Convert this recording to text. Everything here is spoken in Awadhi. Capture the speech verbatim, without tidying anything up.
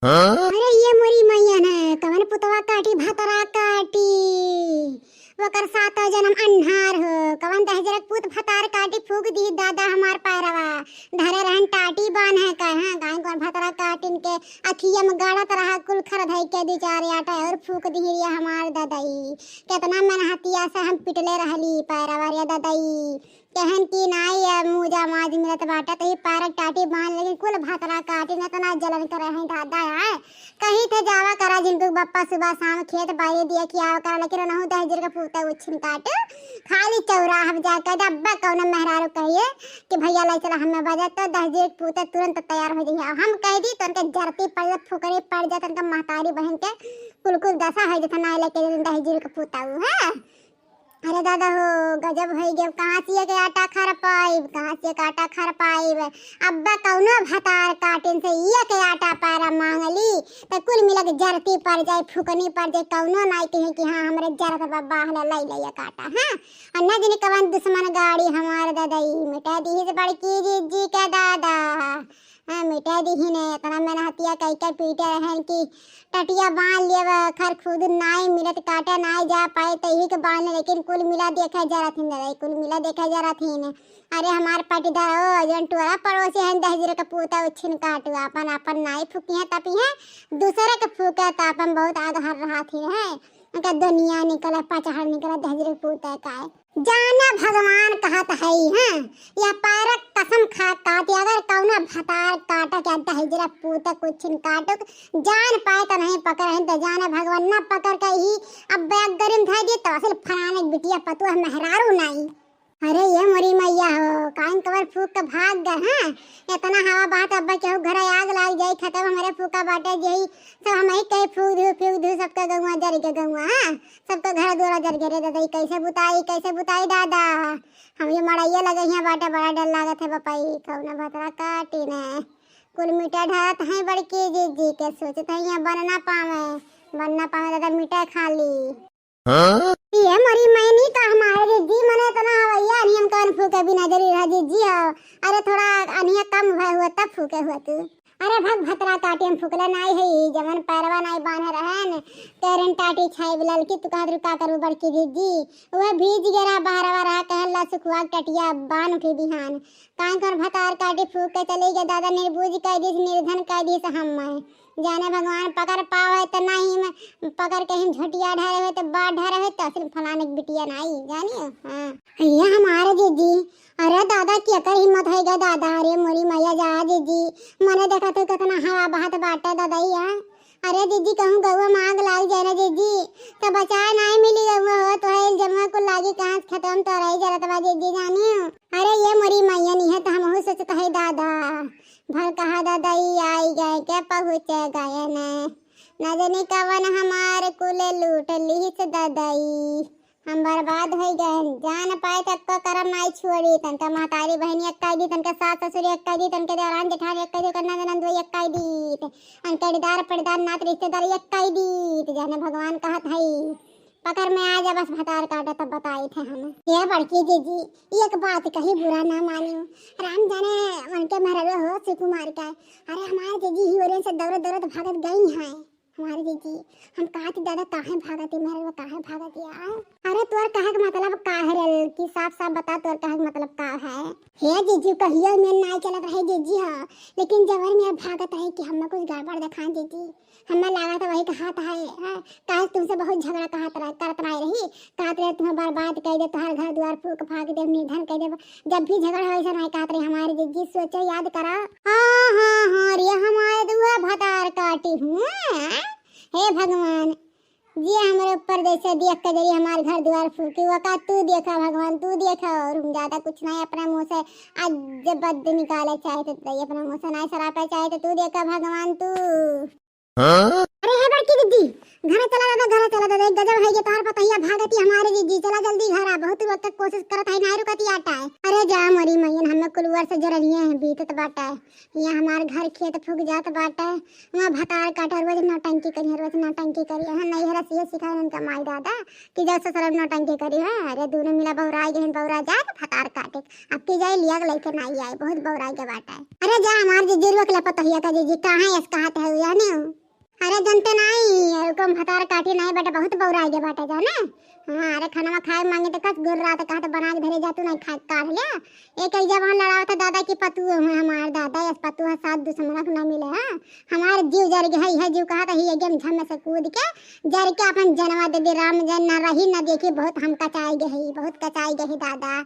अरे ये मोरी मैया न, कवन पुतवा काटी भतरा काटी, ओकर सातो जनम अन्हार हो। कवन दहिजरक पूत भतार काटी फूक दिही दादा हमार पैरवा। धरे रहन टाटी बान्हे का, हाँ, गाय कवन भतरा काटिन के अखिया में गाड़त रहा कुल खर धई के दू चार आटा और फूक दिही रे हमार ददई। केतना मेहनतिया से हम पिटले रहली पैरवा रे ददई। कहन कि नाई, अब मुजा माज मिलत बाटे, त ई पैरक टाटी बान्ह, लेकिन कुल भतरा काटिन एतना जलन करे हैं दादा, हैं। कही थे जावा करा जिनको बप्पा सुबह शाम खेत बारी दिया कि आवा करा, लेकिन रहू दहिजर के पूते उछिन काट। खाली चौराहा में जाके दब्बा कौनो मेहरारू कहिए कि भैया ले चला हमें बजा, तो दहिजर के पूते तुरंत तैयार हो जाइए। हम कह दी तो उनके जरती पड़ जात, फुकरी पड़ जात, उनके महतारी बहन के कुल कुल दशा है, जैसे नाई लेके दहिजर के पूता है। अरे दादा हो, गजब होइ गया। कहाँ से एक आटा खर पाइब, कहाँ से एक आटा खर पाइब? अब्बा कौनो भतार काटिन से एक आटा पैरा मांगली, त कुल मिलक जरती पड़ जाए, फुकनी पड़ जाए, कौनो नाई कहे कि हाँ, हमरे जरत बा, बाहला लाई लाई एक आटा, हाँ। और न जाने कवन दुश्मन गाड़ी हमार ददई, मिटा दिहिस बड़की जिज्जी के दादा। हाँ, मिटा दिहिन, एतना मेहनतिया कई के पीटे रहन कि टटिया बांध लिया, खर खुद नाई मिलत काटे नाई जा पाए, तही के बांध, लेकिन कुल मिला देखे जरत हिन ददई, कुल मिला देखे जरत हिन। अरे हमार पटीदार ओ, जौन टोला पड़ोसी हैं, दहिजर के पूता उछिन काटू, आपन, आपन नाई फूकी हैं, तपी हैं, दूसरे के फूके, त आपन बहुत आग हर रहा थी है। उनका दुनिया निकले, पचहर निकले, दहिजर के पूता का है। जाने भगवान कहत है, हाँ, यह पैरक कसम खा काटी, अगर कौनो भतार काटक या दहिजरा पूतक उछिन काटक, जान पाए त नहीं पकड़ है, त जाने भगवान न पकड़ के ही अब बैग गरिम धर दी, तो असल फलाने बिटिया पतुआ मेहरारू नाई। अरे ये मोरी मैया हो, काइन कवर फूक के भाग गए, हाँ, इतना हवा बहत, अब केहू घर आग लाग जाई, खतम हमरे फूका बाटे, यही सब हम ही कहे फूक दू, फूक दू, सबका गौवा जर के गौवा, हाँ। सबके घर दुआरा जर गए रे दादा, ई कैसे बुताई, कैसे बुताई दादा? हम ये मड़ैया लगे हियाँ बाटे, बड़ा डर लागत है बपाई, कौनो भतरा काटी ने। कुल मिटा ढारत हैं बड़की जिज्जी के, सोचत हैं यहाँ बन ना पावे, बन ना पावे दादा, मिटा खा ली। हाँ? ये मरी मैनी तो हमारे जिज्जी मने इतना हवैया, नहीं हम कौन फूके बिना जरूरी रहा जिज्जी हो। अरे थोड़ा अनिया कम हुआ, हुआ तब फूके हुआ तू। अरे भग भतरा काटी, हम फुकले नाई है, जवन पैरवा नाई बांधे रहन, तेरन टाटी छाई बिलल की तू कहत रु का करबू बड़की जिज्जी, वह भीज गेरा बहरवा रहा कहला सुखुआ टटिया बान उठी बिहान। कान कर भतार काटी फूक के चली गए दादा, निर्बुझ कह दिस, निर्धन कह दिस हम मैं। जाने भगवान पकड़ पावे त नहीं मैं पकड़ के हम झोटिया ढारे हुए त बाढ़ ढारे हुए त सिर्फ फलाने की बिटिया नाई, जानियो? हाँ। ये हमारे जिज्जी, अरे दादा, केकर हिम्मत है गा दादा? अरे मोरी मैया जा जिज्जी, मने देखा तू कितना हवा बहत बाटे ददैया। अरे जिज्जी, कहूँ गौवा में आग लाग जाए ना जिज्जी, तो बचाए नाई मिली गौवा हो, तो है जमवा कुल लागी कहाँ से खतम तो रही जरत बा जिज्जी जानियो। अरे ये मोरी मैया नहीं है तो हमहू सोचत है दादा, भल कहा ददई आई गए के पहुँचे गए ने, न जाने कवन हमार कुल लूट लिहिस ददई। हम बर्बाद होइ गए। जान पाए त एक्को करम नाई छोड़ी। तनका महतारी बहनी एक्काई दी, तनका सास ससुर एक्काई दी, तनके देवरान जेठान एक्काई दी, तनका ननद नंदोई एक्काई दी, अनकड़ीदार पड़ीदार नात रिश्तेदार एक्काई दी। त जाने भगवान कहत हई, पकड़ में आ जा बस भतार काटा तब बताई थे हम। ये बड़की जिज्जी, एक बात कही बुरा ना मानियो। राम जाने उनके मेहररुआ हो सुकुमार का। अरे हमारे जिज्जी ही ओरे से दौड़त दौड़त भागत गई हैं। हमारे जिज्जी, हम कहत ही दादा काहे भागत ही, मेहरवा काहे भागत ही आ? अरे तोर कहे के मतलब का है रे ललकी, साफ साफ बता तोर कहे के मतलब का है? हे जिज्जी, कहियो में नाई चलत रहे जिज्जी, हाँ, लेकिन जबर में भागत रहे कि हमें कुछ गड़बड़ दिखाए जिज्जी। हमें लागत है वही कहत है, हाँ, काहे तुमसे बहुत झगड़ा कहत रहे, करत रहे रही, कहत रहे तुम्हें बर्बाद कर दे, तुम्हार घर द्वार फूक फाक दे, निर्धन कर दे, जब भी झगड़ा होई से नाई कहत रही हमारे जिज्जी, सोचो याद करा। हाँ, हाँ, हाँ, रे हमारे दुआ भतार काटी हुए। हे भगवान, जे हमरे ऊपर जैसे देख के जरी हमार घर द्वार फूकी, वो का तू देखा भगवान, तू देखा, और हम ज्यादा कुछ नहीं अपने मुँह से आज जब बद निकाले चाहे तो दे, अपने मुँह से नहीं सरापे चाहे तो तू देखा भगवान तू। हाँ? अरे हे बड़की दीदी, घर चला दादा, घर चला दादा, एक गजब है ये तोहर पतोहिया भागती हमारे दीदी, चला जल्दी घर आ, बहुत वक्त कोशिश करत है, नाई रुकती आटा है। अरे जा मोरी मैयन, हमें कुलवर से जरनिया है, बीतत बाटा है, यहाँ हमार घर खेत फूक जात बाटा है, वहाँ भतार काटा, रोज नौटंकी करिए, रोज नौटंकी करिए, हाँ, नैहरा से ये सिखाए उनका माई दादा कि जब ससुर नौटंकी करी है, अरे दोनों मिला बौरा गए, बौरा जाए भतार काटे, अब की जाए लिया के लेके नाई आए, बहुत बौरा के बाटा है। अरे जा हमार दीदी रुक ले पतोहिया का दीदी, कहाँ है इसका हाथ है, जाने हो? भतार काटी नहीं बेटा, बहुत बौराइ गए बाटे जाने। हाँ, अरे खाना खाए मांगे तो कस गुर्रा तो कहत बना के धरे जा तू, नहीं खा काढ़ ले। एक एक जबान लड़ावत है दादा की पतुए हुए हमार दादा, यस पतुआ साथ दुश्मन को ना मिले। हाँ, हमार जीव जर गए है, यह जीव कहत ही एकदम झम से कूद के जर के अपन जनवा दे दे। राम जन ना रही ना देखी, बहुत हम कचाए गए है, बहुत कचाए गए है दादा।